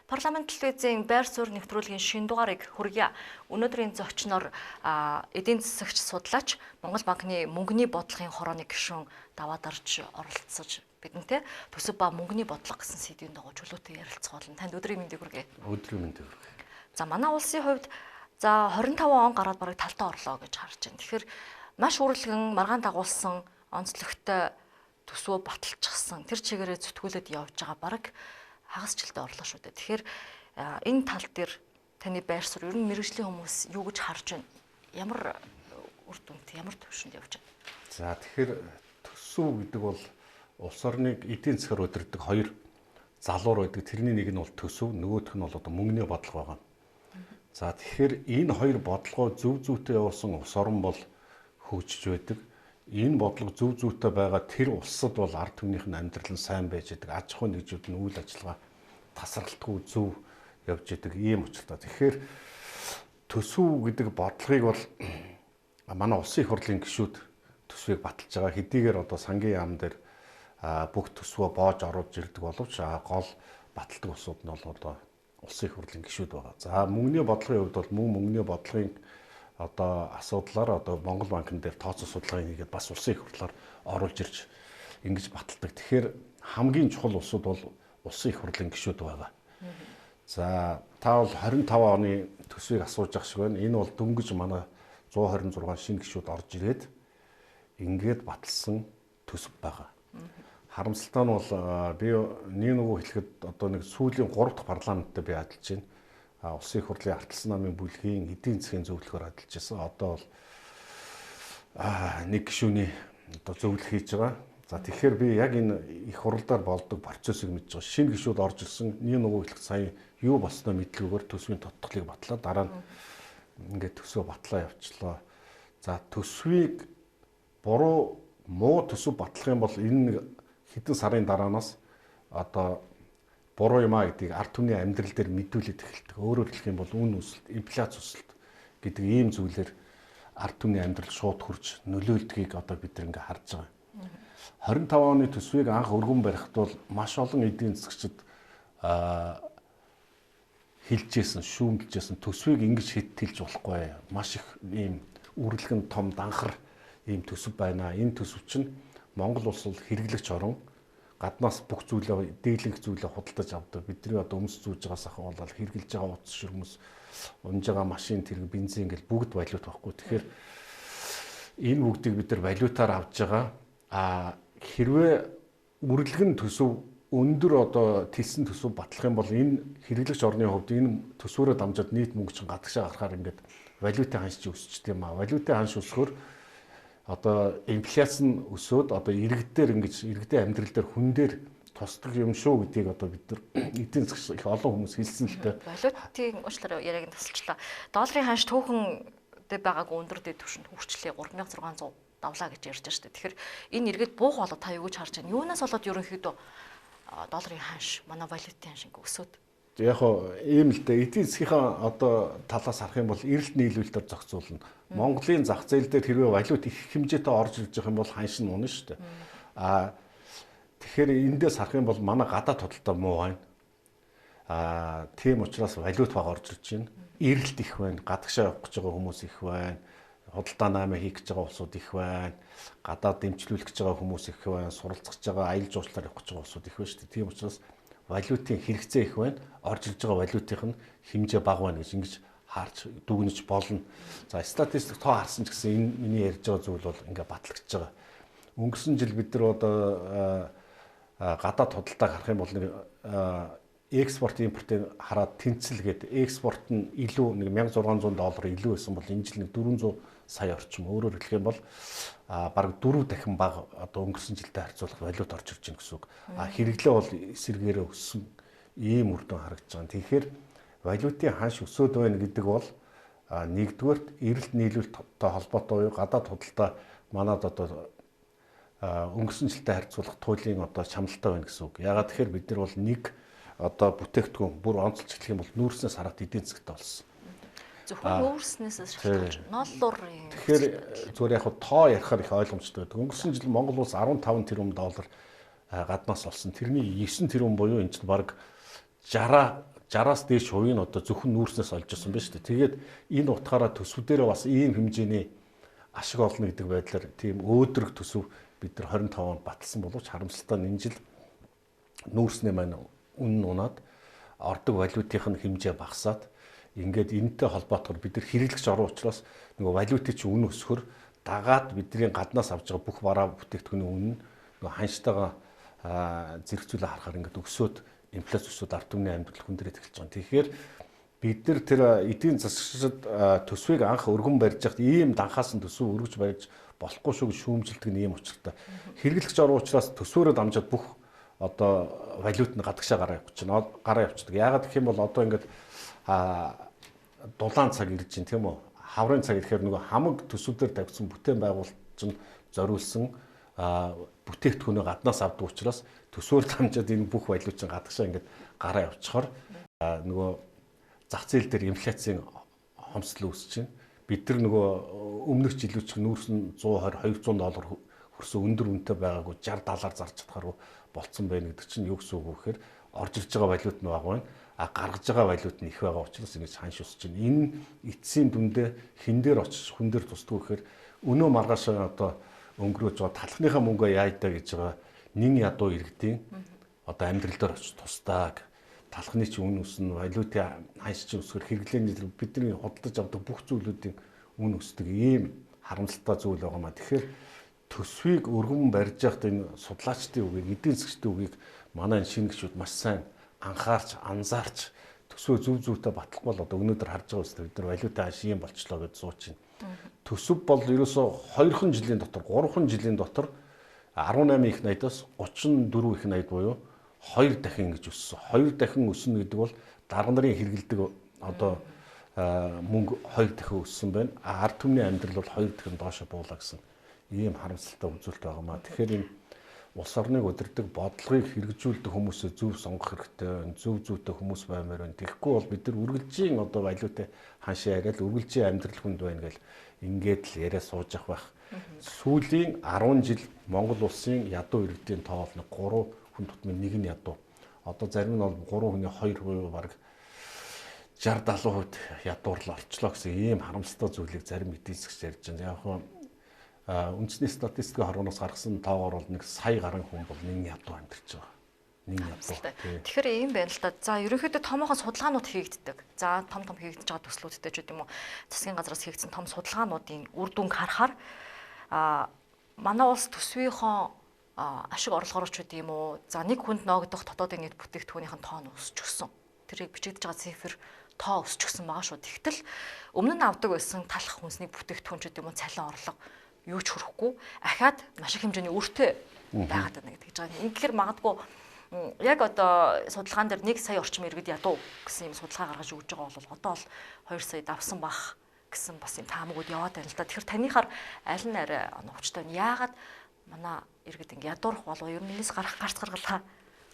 Парламент телевизийн байр суурь нэвтрүүлгийн шинэ дугаарыг хүргье. Өнөөдрийн зочноор эдийн засагч судлаач Монгол банкны мөнгөний бодлогын хорооны гишүүн Даваадарж оролцож бидэнтэй төсөв ба мөнгөний бодлого гэсэн сэдвийн дагуу чөлөөтэй ярилцах болно. Танд өдрийн мэндийг хүргэе. Өдрийн мэндийг хүргэе. За манай улсын хувьд за 25 он гараад бараг талтаа орлоо гэж харж байна. Тэгэхээр маш үрлэгэн маргаан дагуулсан онцлогтой төсвөө баталчихсан. Тэр чигээрээ зүтгүүлээд явж байгаа бараг хагас жилдээ орлоо шүү дээ. Тэгэхээр энэ тал дээр таны байр суурь ер нь мэргэжлийн хүмүүс юу гэж харж байна? Ямар үр дүнтэй, ямар төвшөнд явж байна? За тэгэхээр төсөв гэдэг бол улс орныг эдийн засгаар удирддаг хоёр залуур байдаг. Тэрний нэг нь бол төсөв, нөгөөх нь бол одоо мөнгөний бодлого байгаа. За тэгэхээр энэ хоёр бодлогоо зөв зүйтэй явуулсан улс орн бол хөгжиж байдаг. Энэ бодлого зөв зүйтэй байгаа тэр улсад бол ард түмнийх нь амьдрал нь сайн байж байдаг. Аж ахуйн нэгжүүд нь үйл ажиллагаа тасралтгүй зөв явж идэг ийм учиртай. Тэгэхээр төсөв гэдэг бодлогыг бол манай улсын их хурлын гишүүд төсвийг баталж байгаа. Хэдийгээр одоо сангийн яам дээр бүх төсвөө боож оруулж ирдэг боловч гол баталдаг улсууд нь бол одоо улсын их хурлын гишүүд байгаа. За мөнгөний бодлогын хувьд бол мөн мөнгөний бодлогын одоо асуудлаар одоо Монгол банкн дээр тооцоо судалгааг хийгээд бас улсын их хурлаар оруулж ирж ингэж баталдаг. Тэгэхээр хамгийн чухал улсууд бол улсын их хурлын гишүүд байгаа. За та бол 25 оны төсвийг асууж ах шиг байна. Энэ бол дөнгөж манай 126 шинэ гишүүд орж ирээд ингээд баталсан төсөв байгаа. Харамсалтай нь бол би нэг нөгөө хэлэхэд одоо нэг сүүлийн 3 дахь парламенттай би ажиллаж байна. Улсын их хурлын ардталсан намын бүлгийн эдийн засгийн зөвлөхөөр ажиллаж байсан. Одоо бол нэг гишүүний одоо зөвлөх хийж байгаа. За тэгэхээр би яг энэ их хурлаар болдог процессыг мэдж байгаа. Шинэ гишүүд орж ирсэн. Нэг нөгөө хэлэх сая юу болсноо мэдлгүйгээр төсвийн тодтголыг батлаа. Дараа нь ингээд төсвөө батлаа явчлаа. За төсвийг буруу муу төсөв батлах юм бол энэ нэг хэдэн сарын дараанаас одоо буруу юм а гэдгийг ард түмний амьдрал дээр мэдүүлээд эхэлдэг. Өөрөөр хэлэх юм бол үн өсөлт, инфляц өсөлт гэдэг ийм зүйлээр ард түмний амьдрал шууд хурж нөлөөлдгийг одоо бид нар ингээ харж байгаа. 25 оны төсвийг анх өргөн барихад бол маш олон эдийн засгчид хэлжсэн, шүүмжилжсэн төсвийг ингэж хэтгэлж болохгүй. Маш их ийм үрлэгэн том данхар ийм төсөв байна. Энэ төсөв чинь Монгол улс бол хэрэглэгч орон гаднаас бүх зүйлээ дийлэнх зүйлээ худалдаж авдаг. Бидний одоо өмс зүүж байгаа сахан болол хэрглэж байгаа утас ширмэс, унж байгаа машин тэрэг бензин гэл бүгд валют байхгүй. Тэгэхээр энэ бүгдийг бид нар валютаар авж байгаа. А хэрвээ үрлэгэн төсөв өндөр одоо тэлсэн төсөв батлах юм бол энэ хэрэглэгч орны хувьд энэ төсвөөрөө дамжаад нийт мөнгө чинь гадагшаа гарахаар ингээд валютын ханш чинь өсчдөг юм а. Валютын ханш өсөхөөр одоо инфляц нь өсөөд одоо иргэдээр ингэж иргэдийн амьдрал дээр хүн дээр тусдаг юм шүү гэдгийг одоо бид нар эдийн засгийн их олон хүмүүс хэлсэн л дээ. Валютын уучлаарай яриаг нь тасалчлаа. Долларын ханш түүхэн дээр байгаагүй өндөр дэд түвшинд хүрчлээ 3600 давлаа гэж ярьж байгаа шүү дээ. Тэгэхээр энэ иргэд буух болоо та юу гэж харж байна? Юунаас болоод ерөнхийдөө долларын ханш, манай валютын ханш ингэ өсөөд? Яг хоо ийм л дээ. Эдийн засгийнхаа одоо талаас харах юм бол эрэлт нийлүүлэлтээр зохицуулна. Монголын зах зээл дээр хэрвээ валют их хэмжээтэй орж ирж байгаа юм бол ханш нь унана шүү дээ. Аа тэгэхээр эндээс харах юм бол манай гадаад худалдаа муу байна. Аа тийм учраас валют бага орж ирж байна. Эрэлт их байна. Гадагшаа явах гэж байгаа хүмүүс их байна. Худалдаа наамаа хийх гэж байгаа улсууд их байна. Гадаад дэмжлүүлэх гэж байгаа хүмүүс их байна. Суралцах гэж байгаа, аялал жуулчлалаар явах гэж байгаа улсууд их байна шүү дээ. Тийм учраас валютын хэрэгцээ их байна. Орж ирж байгаа валютынх нь хэмжээ бага байна гэж ингэж харж дүгнэж болно. За статистик тоо харсан ч гэсэн энэ миний ярьж байгаа зүйл бол ингээ батлагдж байгаа. Өнгөрсөн жил бид нар одоо гадаад худалдааг харах юм бол нэг экспорт импортыг хараад тэнцэлгээд экспорт нь илүү нэг 1600 доллар илүү байсан бол энэ жил нэг 400 сая орчим. Өөрөөр хэлэх юм бол бараг 4 дахин бага одоо өнгөрсөн жилтэй харьцуулах валют орж ирж байна гэсэн үг. А хэрэглээ бол эсэргээрээ өссөн ийм үр дүн харагдаж байгаа. Тэгэхээр валютын ханш өсөөд байна гэдэг бол нэгдүгээрт эрэлт нийлүүлэлттэй холбоотой буюу гадаад худалдаа манад одоо өнгөрсөн жилтэй харьцуулах туйлын одоо чамлалтай байна гэсэн үг. Яагаад тэгэхээр бид нар бол нэг одоо бүтээгдэхүүн бүр онцолж эхлэх юм бол нүүрснээс хараад эдийн засгтай болсон. Зөвхөн нүүрснээс шалтгаалж ноллорын. Тэгэхээр зүгээр яг тоо ярихаар их ойлгомжтой байдаг. Өнгөрсөн жил Монгол улс 15 тэрбум доллар гаднаас олсон. Тэрний 9 тэрбум буюу энэ чинь бараг 60 60-аас дээш хувийг нь одоо зөвхөн нүүрснээс олж ирсэн байна шүү дээ. Тэгээд энэ утгаараа төсвүүдээрээ бас ийм хэмжээний ашиг олно гэдэг байдлаар тийм өөдрөг төсөв бид нар 25 онд баталсан боловч харамсалтай нь энэ жил нүүрсний маань үнэ унаад ордог валютын нь хэмжээ багасаад ингээд энэтэй холбоотойгоор бид нар хэрэглэгч орон учраас нөгөө валютын чинь үнэ өсөхөр дагаад бидний гаднаас авч байгаа бүх бараа бүтээгдэхүүний үнэ нь нөгөө ханштайгаа зэрэгцүүлээ харахаар ингээд өсөөд инфляц өсөөд ард түмний амьдрал хүндрээд эхэлж байгаа. Тэгэхээр бид нар тэр эдийн засагчид төсвийг анх өргөн барьж байхад ийм данхаасан төсөв өргөж барьж болохгүй шүү гэж шүүмжилдэг нь ийм учиртай. Хэрэглэгч орон учраас төсвөөрөө дамжаад бүх одоо валют нь гадагшаа гараа явчихна. Гараа явчихдаг. Яагаад гэх юм бол одоо ингээд дулаан цаг ирж байна тийм үү? Хаврын цаг ирэхээр нөгөө хамаг төсвүүдээр тавьсан бүтээн байгуулалт чинь зориулсан бүтээгдэхүүнээ гаднаас авдаг учраас төсвөөр дамжаад энэ бүх валют чинь гадагшаа ингээд гараа явчихаар нөгөө зах зээл дээр инфляцийн хомсдол үүсэж байна. Бид нар нөгөө өмнөх жилүүд чинь нүүрс нь 120 200 доллар хүрсэн өндөр үнэтэй байгаагүй 60 70-аар зарж чадхааргүй болцсон байна гэдэг чинь юу гэсэн үг вэ гэхээр орж ирж байгаа валют нь бага байна. А гаргаж байгаа валют нь их байгаа учраас ингэж ханш өсөж байна. Энэ эцсийн дүндээ хэн дээр очиж хүн дээр тусдаг гэхээр өнөө маргааш одоо өнгөрөөж байгаа талхныхаа мөнгөө яая даа гэж байгаа нин ядуу иргэдийн одоо амьдрал дээр очиж тусдаг. Талхны чинь үн өснө, валютын ханш чинь өсгөр хэрэглээний бидний худалдаж авдаг бүх зүйлүүдийн үн өсдөг ийм харамсалтай зүйл байгаа маа. Тэгэхээр төсвийг өргөн барьж байхад энэ судлаачдын үгийг, эдийн засгчдын үгийг манай энэ шинэ гишүүд маш сайн анхаарч, анзаарч төсвөө зөв зөвтэй батлахгүй бол одоо өнөөдөр харж байгаа үстэй бид нар валютын ханш ийм болчлоо гэж сууч байна. Төсөв бол ерөөсөө 2 жилийн дотор, 3 жилийн дотор 18 их 80-аас 34 их 80 буюу 2 дахин ингэж өссөн. 2 дахин өснө гэдэг бол дарга нарын хэрэгэлдэг одоо мөнгө 2 дахин өссөн байна. Ард түмний амьдрал бол 2 дахин доошо буулаа гэсэн ийм харамсалтай үзүүлэлт байгаа маа. Тэгэхээр энэ улс орныг удирдах бодлогыг хэрэгжүүлдэг хүмүүсээ зөв сонгох хэрэгтэй, зөв зүйтэй хүмүүс баймаар байна. Тэгэхгүй бол бид нар үргэлжийн одоо валютын ханшаа яриад үргэлжийн амьдрал хүнд байна гэл ингээд л яриа сууж явах байх. Сүүлийн 10 жил Монгол улсын ядуу иргэдийн тоо бол 3 хүн тутмын 1 нь ядуу. Одоо зарим нь бол 3 хүний 2% бараг 60 70% ядуурлал орчлоо гэсэн ийм харамсалтай зүйлийг зарим эдийн засгч ярьж байна. Яг нь үндэсний статистикийн хоргоноос гаргасан тоогоор бол 1 сая гаруй хүн бол нэг ядуу амьдарч байгаа. Нэг ядуу. Тэгэхээр ийм байна л да. За ерөнхийдөө томоохон судалгаанууд хийгддэг. За том том хийгдэж байгаа төслүүдтэй ч гэдэм үү засгийн газраас хийгдсэн том судалгаануудын үр дүнг харахаар манай улс төсвийнхөө ашиг орлогоор ч гэдэм үү. За нэг хүнд ноогдох дотоодын нийт бүтээгдэхүүнийх нь тоо нь өсчихсөн. Тэрийг бичигдэж байгаа цифр тоо өсчихсөн байгаа шүү. Тэгтэл өмнө нь авдаг байсан талах хүнсний бүтээгдэхүүн ч гэдэм үү цалин орлого юу ч хөрөхгүй ахаад маш их хэмжээний өртөө байгаад байна гэдэг байгаа. Ингэхээр магадгүй яг одоо судалгаан дээр 1 сая орчим иргэд ядуу гэсэн юм судалгаа гаргаж өгч байгаа бол одоо бол 2 сая давсан бах гэсэн бас юм таамагуд яваад байна л да. Тэгэхээр таныхаар аль нь арай оновчтой вэ? Яагаад манай иргэд ингэ ядуурах болов ер нь энэс гарах гарц гаргалгаа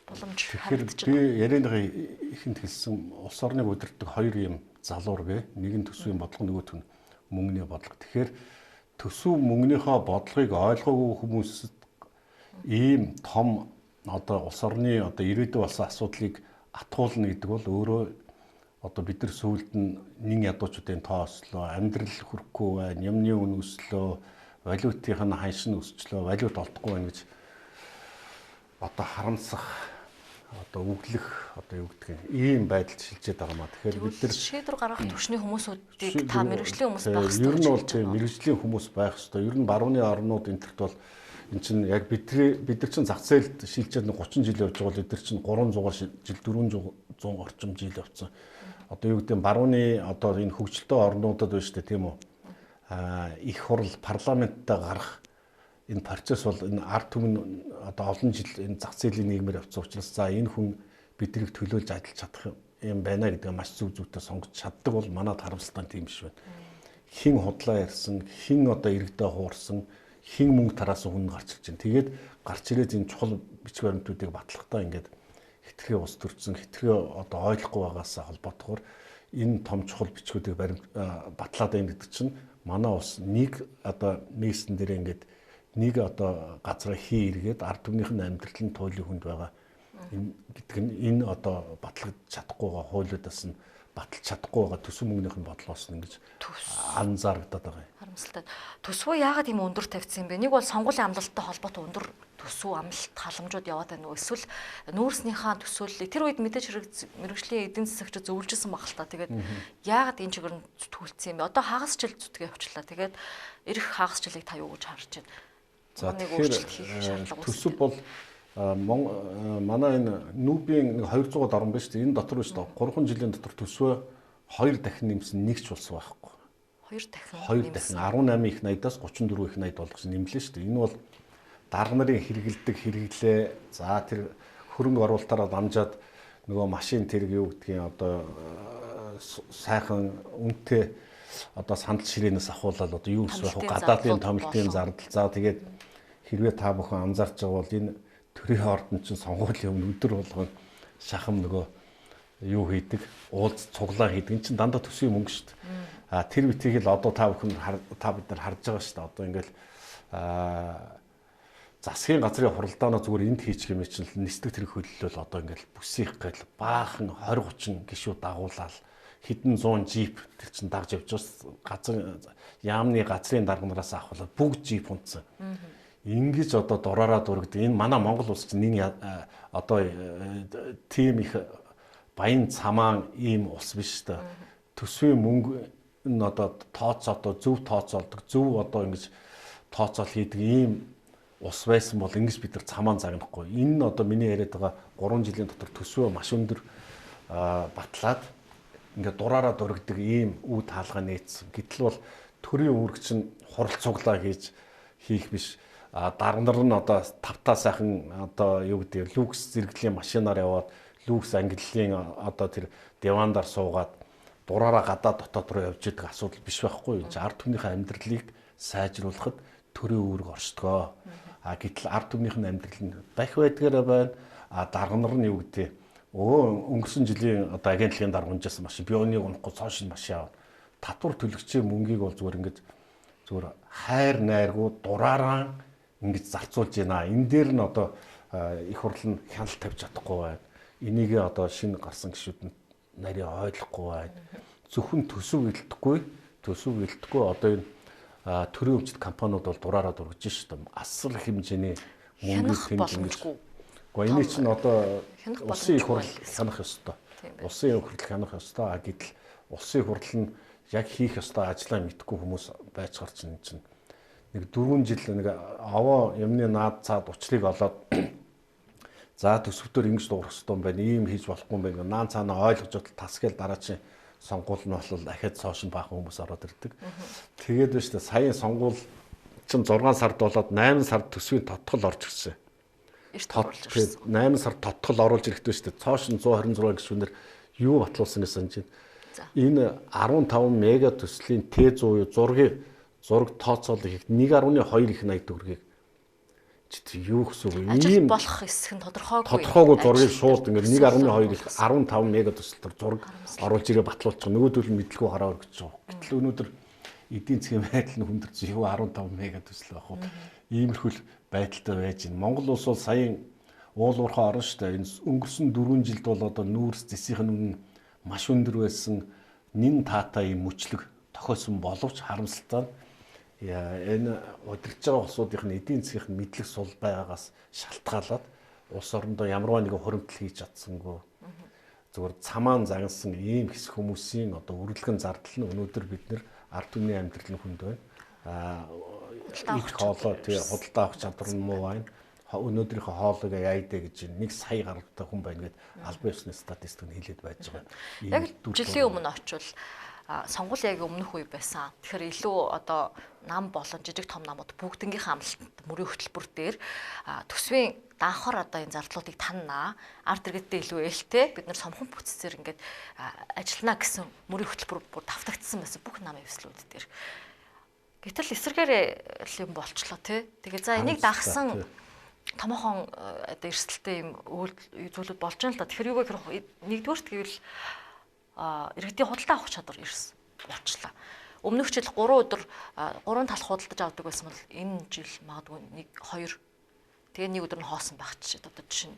боломж харагдаж байна. Би ярианыхаа ихэнд хэлсэн улс орныг удирдах хоёр юм залуур гэ. Нэг нь төсвийн бодлого, нөгөөх нь мөнгөний бодлого. Тэгэхээр төсөв мөнгөнийхөө бодлогыг ойлгоогүй хүмүүст ийм том одоо улс орны одоо ирээдүй болсон асуудлыг атгуулна гэдэг бол өөрөө одоо бид нар сүүлд нь нин ядуучуудын тоо өслөө, амьдрал хүрхгүй байна, юмны үн өслөө, валютын нь ханш нь өсчлөө, валют олдохгүй байна гэж одоо харамсах, одоо үглэх, одоо юу гэдгийг ийм байдалд шилжээд байгаа маа. Тэгэхээр бид нар шийдвэр гаргах түвшний хүмүүсүүдийг та мэрэгжлийн хүмүүс байх хэрэгтэй. Ер нь бол тийм мэрэгжлийн хүмүүс байх хэрэгтэй. Ер нь барууны орнууд энтерт бол эн чинь яг бид нар чинь зах зээлд шилжээд 30 жил явж байгаа бол эдгээр чинь 300 жил 400 орчим жил явцсан. Одоо юу гэдэг нь барууны одоо энэ хөгжилтэй орнуудад байна шүү дээ, тийм үү? Их хурл парламенттай гарах энэ процесс бол энэ ард түмэн одоо олон жил энэ зах зээлийн нийгмээр явцсан учраас за энэ хүн биднийг төлөөлж ажиллаж чадах юм байна гэдгээ маш зөв зөвтэй сонгож чаддаг бол манад харамсалтай тийм биш байна. Хин худлаа ярьсан, хин одоо иргэдээ хуурсан, хин мөнгө тараасан хүн гарч ирж байна. Тэгээд гарч ирээд энэ чухал бичиг баримтуудыг батлахдаа ингээд хитрхи ус төрсөн, хитрхи одоо ойлгохгүй байгаасаа холбоотойгоор энэ том чухал бичгүүдийг баримт батлаад байна гэдэг чинь манай улс нэг одоо мейсэн дээр ингээд нэг одоо газраа хий эргээд ард түмнийх нь амьдрал нь туйлын хүнд байгаа Энэ гэдэг нь энэ одоо батлагдаж чадахгүй байгаа хуулиудаас нь баталж чадахгүй байгаа төсөв мөнгөнийх нь бодлоос нь ингэж анзаарагдаад байгаа юм. Харамсалтай. Төсвөө яагаад ийм өндөр тавьсан юм бэ? Нэг бол сонгуулийн амлалттай холбоотой өндөр төсөв амлалт халамжууд яваад байна уу? Эсвэл нүүрснийхаа төсөөллийг тэр үед мэдээж хэрэг мэрэгжлийн эдийн засагч зөвлөжсэн баг л та. Тэгээд яагаад энэ чигээр нь зүтгүүлсэн юм бэ? Одоо хагас жил зүтгээ явчлаа. Тэгээд ирэх хагас жилийг та юу гэж харж байна? За тэгэхээр төсөв бол манай энэ нүүбийн нэг 200-аад орн байна шүү дээ. Энэ дотор биш үү? 3 жилийн дотор төсвөө 2 дахин нэмсэн нэг ч болсон байхгүй. 2 дахин. 2 дахин 18 их 80-аас 34 их 80 болгож нэмлээ шүү дээ. Энэ бол дарга нарын хэрэгэлдэг хэрэглээ. За тэр хөрөнгө оруулалтаараа дамжаад нөгөө машин тэрэг юу гэдгийг одоо сайхан үнэтэй одоо сандал ширээнээс ахуулаад одоо юу гэсэн вэ? Гадаадын томилтын зардал. За тэгээд хэрвээ та бүхэн анзаарч байгаа бол энэ төрийн ордон чинь сонгуулийн өмнө өдөр болгон шахам нөгөө юу хийдэг, уулз цуглаа хийдэг. Энэ чинь дандаа төсвийн мөнгө шүү дээ. А тэр битгийг л одоо та бүхэн та бид нар харж байгаа шүү дээ. Одоо ингээл засгийн газрын хуралдаанаа зүгээр энд хийчих юм чинь нисдэг тэр хөллөл одоо ингээл бүсийнх гээл баахан 20 30 гишүүд дагуулаад хэдэн зуун джип тэр чинь дагж явж байгаа. Газар яамны газрын дарга нараас авахлаа бүгд джип унтсан. Ингэж одоо дураараа дургд энэ манай Монгол улс чинь нэг одоо тийм их баян цамаан ийм улс биш шүү дээ. Төсвийн мөнгө нь одоо тооцоодоо зөв тооцоолдог, зөв одоо ингэж тооцоол хийдэг ийм ус байсан бол ингэж бид нар цамаан загнахгүй. Энэ нь одоо миний яриад байгаа 3 жилийн дотор төсвөө маш өндөр батлаад ингээд дураараа дургдаг ийм үе таалгаа нээсэн. Гэтэл бол төрийн үүрэг чинь хурал цуглаа хийж хийх биш. Дарга нар нь одоо тавтаа сайхан одоо юу гэдэг люкс зэрэглэлийн машинаар яваад люкс ангиллын одоо тэр дивандар суугаад дураараа гадаа дотоод руу явж идэг асуудал биш байхгүй юу? Ард түмнийхээ амьдралыг сайжруулахад төрийн үүрэг оршдгоо. А гэтэл ард түмнийх нь амьдрал нь бах байдгаараа байна. А дарга нар нь юу гэдэг өнгөрсөн жилийн одоо агентлагийн дарга унжаасан машин би өнийг унахгүй цоо шинэ машин авна. Татвар төлөгчийн мөнгийг бол зүгээр ингэж зүгээр хайр найргуу дураараа ингэж зарцуулж байна. Энэ дээр нь одоо их хурл нь хяналт тавьж чадахгүй байна. Энийг одоо шинэ гарсан гишүүд нь нарийн ойлгохгүй байна. Зөвхөн төсөв илдэхгүй одоо энэ төрийн өмчт компаниуд бол дураараа дургаж шүү дээ. Асар их хэмжээний мөнгөний тэнд ингэж. Гэхдээ энэ чинь одоо улсын их хурл хянах ёстой. Улсын их хурл хянах ёстой. А гэтэл улсын их хурл нь яг хийх ёстой ажлаа мэдэхгүй хүмүүс байж гарч энэ чинь нэг 4 жил нэг аваа юмны наад цаад учрыг олоод за төсөвтөр ингэж дуурах ёстой юм байна, ийм хийж болохгүй юм байна. Наан цаанаа ойлгож бодол тасгээл дараа чинь сонгуул нь бол дахиад цоошин баахан хүмүүс ороод ирдэг. Тэгээд байна шүү дээ. Саяын сонгуул чинь 6 сард болоод 8 сард төсвийн тоттгол орж ирсэн. 8 сард тоттгол оруулж ирэхдээ шүү дээ. Цоошин 126 гишүүнээр юу батлуулсан гэсэн чинь энэ 15 мега төслийн Т100 зургийг зураг тооцоолох их 1.2 их 80 төгрөгийг юу гэсэн үг ийм болох хэсэг нь тодорхойгүй зургийг шууд ингээд 1.2 их 15 мега төсөл төр зураг оруулж ирээ батлуулчих. Нөгөөдөл нь мэдлгүй хараа өргөж байгаа. Гэтэл өнөөдөр эдийн засгийн байдал нь хүндэрч юу 15 мега төсөл байх вэ? Иймэрхүү байдалтай байж байна. Монгол улс бол саяын уул уурхай орн шүү дээ. Энэ өнгөрсөн 4 жилд бол одоо нүүрс зэсийнх нь үнэ маш өндөр байсан. Нин таатай ийм мөчлөг тохиосон боловч харамсалтай нь энэ удирдах байгаа улсуудын эдийн засгийн мэдлэг сул байгаагаас шалтгаалаад улс орондоо ямарваа нэгэн хуримтлал хийж чадсангүй. Зүгээр цамаан загнасан ийм хэсэг хүмүүсийн одоо үргэлгэн зардал нь өнөөдөр бид нэр ард түмний амьдрал нь хүнд байна. Их хоолой тий худалдаа авах чадвар нь муу байна. Өнөөдрийнхөө хоолойг яайдэ гэж 1 сая гаралтай хүн байна гэд албан ёсны статистик нь хэлээд байж байгаа. Яг жилийн өмнө очивол сонгуул яг өмнөх үе байсан. Тэгэхээр илүү одоо нам болон жижиг том намууд бүгднгийнхээ амлалтанд мөрийн хөтөлбөр дээр төсвийн данхар одоо энэ зардлуудыг таннаа. Ард иргэдтэй илүү ээлтэй бид нар сомхон бүтцээр ингээд ажиллана гэсэн мөрийн хөтөлбөр бүр давтагдсан байсан бүх намын эвслүүд дээр. Гэтэл эсрэгээр юм болчлоо тий. Тэгээ за энийг дагсан томоохон одоо эрсдэлтэй юм зүйлүүд болж байна л да. Тэгэхээр юу вэ гэхээр нэгдүгээрт гэвэл иргэдийн худалдаа авах чадвар ирсэн болчлаа. Өмнөх жил 3 өдөр 3 талх худалдаж авдаг байсан бол энэ жил магадгүй 1 2 тэгээ нэг өдөр нь хоосон байх жишээ. Одоо жишээ нь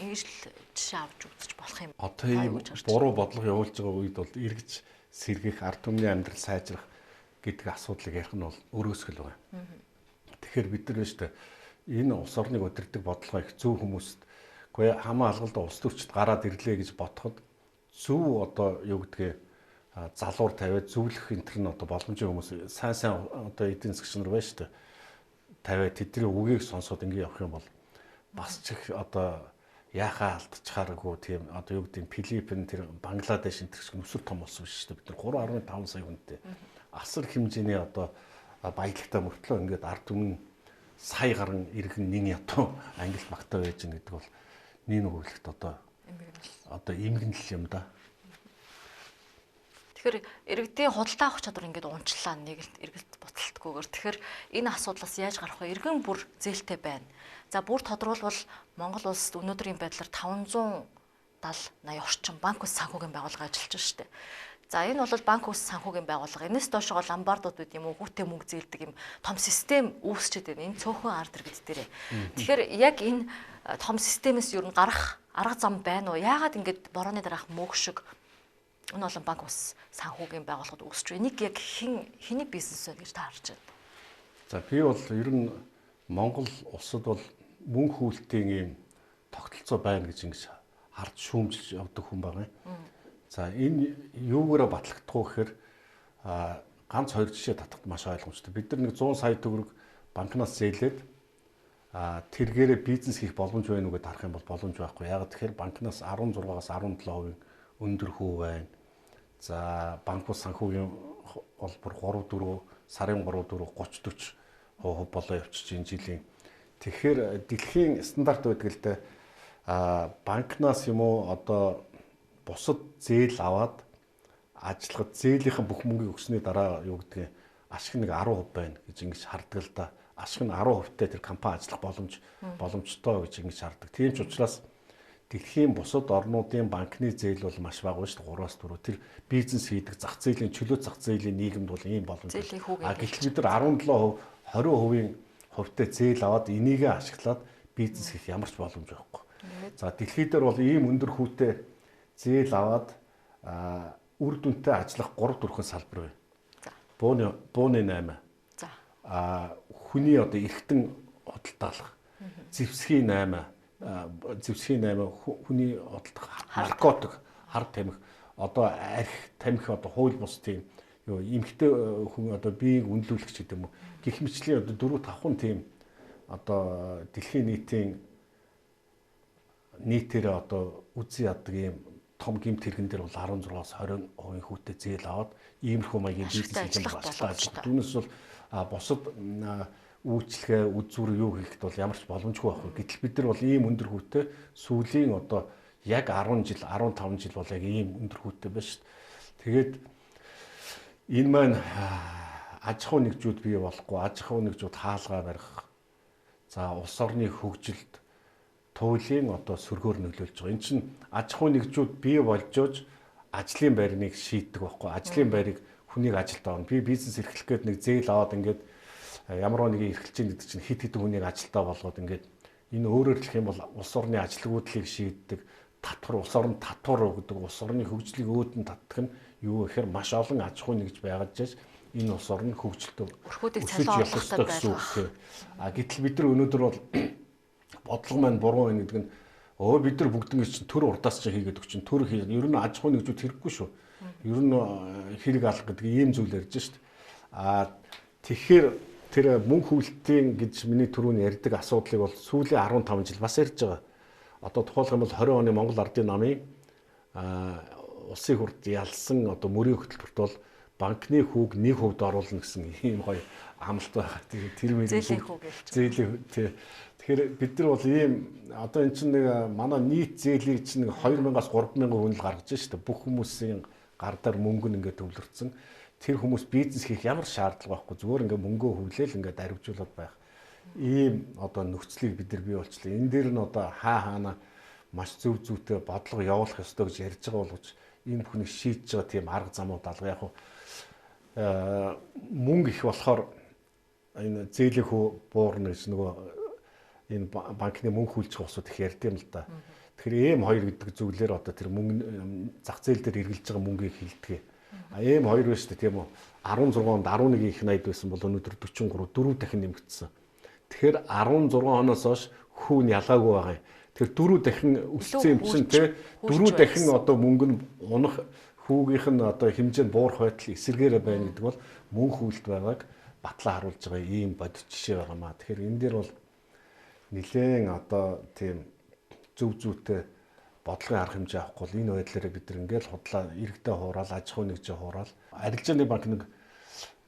Ингэж л жишээ авч үзэж болох юм. Одоо ийм буруу бодлого явуулж байгаа үед бол эргэж сэргийх, ард түмний амьдрал сайжрах гэдэг асуудлыг ярих нь бол өрөөсгөл байна. Тэгэхээр бид нар шүү дээ, энэ улс орныг удирдах бодлогоо их зөв хүмүүст, үгүй хамаа алгалд улс төрчд гараад ирлээ гэж бодоход зөв одоо юу гэдгээ залуур тавиад зөвлөх энэ төр нь одоо боломжтой хүмүүс сайн сайн одоо эдийн засгч нар байна шүү дээ. Тавиад тэдний үгийг сонсоод ингэ явах юм бол бас ч их одоо яхаа алдчихааргүй тийм одоо юу гэдэг нь Филиппин, тэр Бангладеш энэ төр шиг нүсэр том болсон шүү дээ. Бид нар 3.5 сая хүнтэй асар хэмжээний одоо баялагтай мөртлөө ингээд ард түмэн сая гарan иргэн нин ятуу англи багтаа байж гэн гэдэг бол нэг нөгөөлөхт одоо эмгэнэл юм да. Тэгэхээр иргэдийн худалдаа авах чадвар ингээд унчлаа, нэг л эргэлт буцалтгүйгээр. Тэгэхээр энэ асуудлаас яаж гарах вэ? Иргэн бүр зээлтэй байна. За бүр тодруулбал Монгол улсад өнөөдрийн байдлаар 570 80 орчим банк ус санхүүгийн байгууллага ажиллаж байна шүү дээ. За энэ бол банк ус санхүүгийн байгууллага. Энэс доошоо ломбардууд байд юм уу, хүүтэй мөнгө зээлдэг юм том систем үүсчихэд байна. Энэ цөөхөн ард иргэд дээрээ. Тэгэхээр яг энэ том системээс юу н гарах арга зам байна уу? Яагаад ингэж борооны дараах мөг шиг энэ олон банк ус санхүүгийн байгууллагууд үүсч байна? Энийг яг хэний бизнес вэ гэж та харж байна? За би бол ер нь Монгол улсад бол мөнгө хүлтийн ийм тогтолцоо байна гэж ингэж харж шүүмжилж явдаг хүн байгаа юм. За энэ юугаараа батлагдах вэ гэхээр ганц хоёр жишээ татахад маш ойлгомжтой. Бид нар нэг 100 сая төгрөг банкнаас зээлээд тэргээрээ бизнес хийх боломж байна уу гэдээ харах юм бол боломж байхгүй. Яг тэгэхээр банкнаас 16-аас 17% өндөр хүү байна. За банк ус санхүүгийн бол бүр 3 4 сарын 3 4 30 40% болоо явчих энэ жилийн. Тэгэхээр дэлхийн стандарт байдаг л дээ. Банкнаас юм уу одоо бусад зээл аваад ажиллахад зээлийнхэн бүх мөнгийг өгсөний дараа юу гэдгийг ашиг нэг 10% байна гэж ингэж хардаг л да. Ашиг нь 10%-тай тэр компани ажиллах боломжтой гэж ингэж хардаг. Тийм ч учраас дэлхийн бусад орнуудын банкны зээл бол маш бага шүү дээ, 3-аас 4. Тэр бизнес хийдэг зах зээлийн чөлөө зах зээлийн нийгэмд бол ийм боломж. А гэтэл бид нар 17%, 20% хувьтай зээл аваад энийгээ ашиглаад бизнес хийх ямар ч боломж байхгүй. За дэлхий дээр бол ийм өндөр хүүтэй зээл аваад үр дүнтэй ажиллах 3 4 салбар байна. Бууны 8. За. Хүний одоо эргэтэн худалдаалах. Зэвсгийн 8, зэвсгийн 8 хүний худалдах, наркотик, хар тамхи, одоо арх тамхи, одоо хууль бус тийм юу эмэгтэй хүн одоо биеийг үнэлүүлэх ч гэдэг юм уу. Гэх мэтлийн одоо 4 5 тийм одоо дэлхийн нийтийн нийтээрээ одоо үзэн яддаг ийм том гэмт хэргэн дээр бол 16-аас 20% хүүтэй зээл аваад иймэрхүү маягийн бизнес хийх боломжтой. Түүнээс бол бусад үйлчлэгээ үзүүр юу хийхэд бол ямар ч боломжгүй байхгүй. Гэтэл бид нар бол ийм өндөр хүүтэй сүүлийн одоо яг 10 жил, 15 жил бол яг ийм өндөр хүүтэй байна шүү дээ. Тэгээд энэ маань аж ахуй нэгжүүд бий болохгүй, аж ахуй нэгжүүд хаалгаа барих, за улс орны хөгжилд туйлын одоо сөргөөр нөлөөлж байгаа. Энд чинь аж ахуй нэгжүүд бий болж ажлын байрныг шийддэг байхгүй. Ажлын байрыг хүнийг ажилд авна. Би бизнес эрхлэх гээд нэг зээл аваад ингээд ямар нэгэн эрхэлж чинь гэдэг чинь хэд хэдэн хүнийг ажилдаа болгоод ингээд энэ өөрөөр хэлэх юм бол улс орны ажилгүйдлийг шийддэг, татвар улс орон татвар өгдөг, улс орны хөгжлийг өөдөн татдаг нь юу гэхээр маш олон аж ахуй нэгж байгаад жаш энэ улс орн хөгжилтөө өрхүүдийг цалин орлоготой байлгах. А гэтэл бид нар өнөөдөр бол бодлого маань буруу байна гэдэг нь бид нар бүгднгээс чинь төр урдаас чинь хийгээд өг чинь төр хий. Ер нь аж ахуй нэгжүүд хэрэггүй шүү. Ер нь хэрэг алга гэдэг ийм зүйл ярьж шít. А тэгэхээр тэр мөнгө хүлтийн гэж миний түрүүн ярьдаг асуудлыг бол сүүлийн 15 жил бас ярьж байгаа. Одоо тухайлах юм бол 20 оны Монгол Ардын намын улсын хурд ялсан одоо мөрийн хөтөлбөрт бол банкны хүүг 1% оруулна гэсэн ийм гоё амлалт байгаа. Тэр зээлийн хүүг ярьж. Зээлийн тий. Тэгэхээр бид нар бол ийм одоо эн чинь нэг манай нийт зээлийг чинь нэг 2000-аас 3000 хүн л гаргаж шүү дээ. Бүх хүмүүсийн гар дээр мөнгө нь ингээд төвлөрсөн. Тэр хүмүүс бизнес хийх ямар шаардлага байхгүй. Зүгээр ингээд мөнгөө хүлээл ингээд дарвжуулаад байх. Ийм одоо нөхцөлийг бид нар бий болчлаа. Энэ дээр нь одоо хаа хаана маш зөв зүйтэй бодлого явуулах ёстой гэж ярьж байгаа боловч энэ бүхнийг шийдэж байгаа тийм арга замууд алга. Яг мөнгө их болохоор энэ зээлийн хүү буурна гэж нөгөө энэ банкны мөнгө хүлжих улсууд их ярьд юм л да. Тэгэхээр M2 гэдэг зүйлээр одоо тэр мөнгө зах зээл дээр эргэлж байгаа мөнгийг хилдэг. А M2 байна шүү дээ, тийм үү? 16 онд 11 их 80 байсан бол өнөөдөр 43 4 дахин нэмэгдсэн. Тэгэхээр 16 оноос хойш хүүн ялгаагүй байгаа юм. Тэгэхээр 4 дахин өссөн юм чинь те 4 дахин одоо мөнгө нь унах хүүгийнх нь одоо хэмжээ нь буурах байтал эсэргээрээ байна гэдэг бол мөнгө хүлт байгааг батлаа харуулж байгаа ийм бодит жишээ байгаа маа. Тэгэхээр энэ дээр бол нэлээд одоо тийм зөв зүйтэй бодлогын арга хэмжээ авахгүй бол энэ байдлаараа бид нар ингээл худлаа иргэдээ хураал, аж ахуй нэгжээ хураал. Арилжааны банк нэг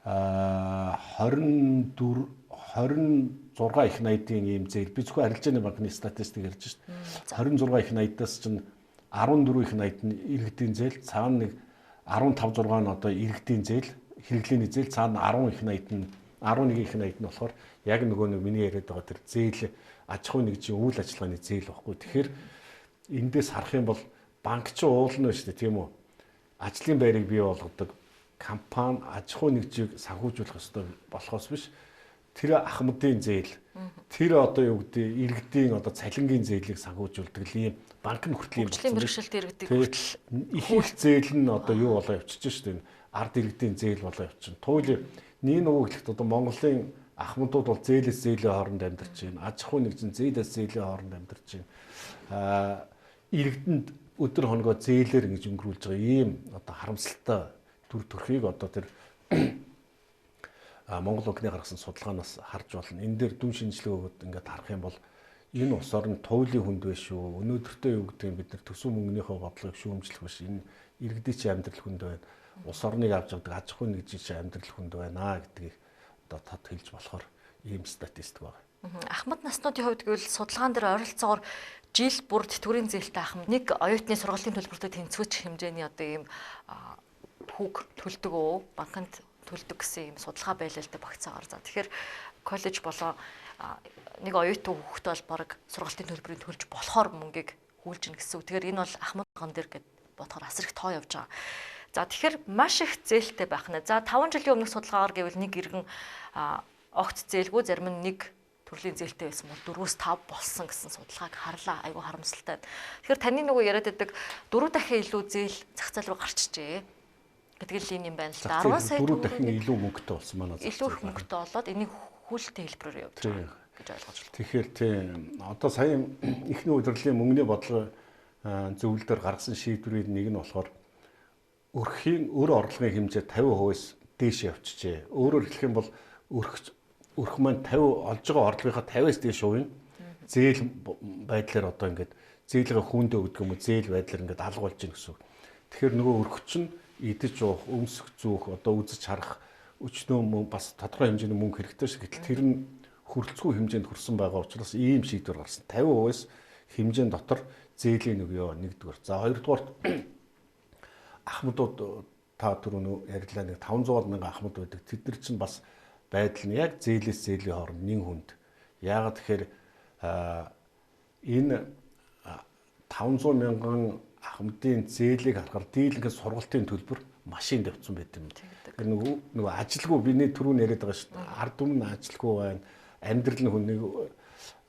24 26 их 80-ийн ийм зээл. Би зөвхөн арилжааны банкны статистик ярьж шít. 26 их 80-аас чинь 14 их 80 нь иргэдийн зээл, цаана нэг 15 6 нь одоо иргэдийн зээл, хэрэглээний зээл, цаана 10 их 80 нь 11 их 80 нь болохоор яг нөгөө нэг миний яриад байгаа тэр зээл аж ахуй нэгжийн үйл ажиллагааны зээл баггүй. Тэгэхээр эндээс харах юм бол банк ч уулна шүү дээ, тийм үү? Ажлын байрыг бий болгодог компани аж ахуй нэгжийг санхүүжүүлэх ёстой болохоос биш тэр ахмадын зээл, тэр одоо юу гэдэг иргэдийн одоо цалингийн зээлийг санхүүжүүлдэг л ийм банк нь хүртэл юм. Хөгжлийн бэрхшээлт иргэдийг хүртэл их их зээл нь одоо юу болоо явчихж шүү дээ. Ард иргэдийн зээл болоо явчихна. Туйлын нэг нөгөө хэлэхэд одоо Монголын ахмадууд бол зээлээс зээлийн хооронд амьдарч байна. Аж ахуй нэгж нь зээлээс зээлийн хооронд амьдарч байна. Иргэдэнд өдөр хоногоо зээлээр ингэж өнгөрүүлж байгаа ийм одоо харамсалтай төр төрхийг одоо тэр Монгол банкны гаргасан судалгаанаас харж болно. Энэ дээр дүн шинжилгээ өгөөд ингээд харах юм бол энэ улс орн туйлын хүнд байх шүү. Өнөөдөртөө юу гэдэг нь бид нар төсөв мөнгөнийхөө бодлогыг шүүмжлэх биш. Энэ иргэдийн чинь амьдрал хүнд байна. Улс орныг авч явдаг аж ахуй нэгжийн чинь амьдрал хүнд байна гэдгийг одоо тод хэлж болохоор ийм статистик байна. Ахмад наснуудын хувьд гэвэл судалгаан дээр ойролцоогоор жил бүр тэтгэврийн зээлтэй ахмад нэг оюутны сургуулийн төлбөртэй тэнцвэрч хэмжээний одоо ийм хүүг төлдөг өө банкнд төлдөг гэсэн ийм судалгаа байлаа л да багцаагаар. За тэгэхээр коллеж болон нэг оюутан хүүхэд бол бараг сургалтын төлбөрийг төлж болохоор мөнгийг хүүлж гин гэсэн үг. Тэгэхээр энэ бол ахмад ган дээр гэд бодохоор асар их тоо явж байгаа. За тэгэхээр маш их зээлтэй байх нэ. За 5 жилийн өмнөх судалгаагаар гэвэл нэг иргэн огт зээлгүй, зарим нь нэг төрлийн зээлтэй байсан бол 4-5 болсон гэсэн судалгааг харлаа. Айгу харамсалтай. Тэгэхээр таны нөгөө яриад байдаг 4 дахин илүү зээл зах зээл рүү гарчжээ гэдэг л юм байна л да. 10 сая 4 дахин илүү мөнгөтэй болсон манай. Илүү их мөнгөтэй болоод энийг хүлэлтийн хэлбэрээр явж байгаа гэж ойлгож байна. Тэгэхээр тийм одоо сая эхний удирдлын мөнгөний бодлого зөвлөлтөөр гаргасан шийдвэрийн нэг нь болохоор өрхийн өр орлогын хэмжээ 50%-аас дээш явчихжээ. Өөрөөр хэлэх юм бол өрх маань 50 олж байгаа орлогынхаа 50-аас дээш хувийн зээл байдлаар одоо ингээд зээлгээ хүүндээ өгдөг юм уу, зээл байдлаар ингээд алга болж гин гэсэн үг. Тэгэхээр нөгөө өрхөч нь идэж уух, өмсөх, зүүх, одоо үзэж харах өчнөө бас тодорхой хэмжээний мөнгө хэрэгтэй шүү. Гэтэл тэр нь хүрэлцгүй хэмжээнд хүрсэн байгаа учраас ийм шийдвэр гарсан. 50%-аас хэмжээнд дотор зээлийн өгөө нэгдүгээр. За хоёрдугаарт ахмадууд та түрүүн ярьлаа нэг 500 мянган ахмад байдаг. Тэд нар чинь бас байдал нь яг зээлээс зээлийн хооронд нэн хүнд. Яагаад тэгэхээр энэ 500 мянган ахмадын зээлийг харахаар дийлэнх сургалтын төлбөр машинд явцсан байт юм. Тэр нөгөө ажилгүй биний түрүүн яриад байгаа шүү дээ. Ард түмэн ажилгүй байна. Амьдрал нь хүн нэг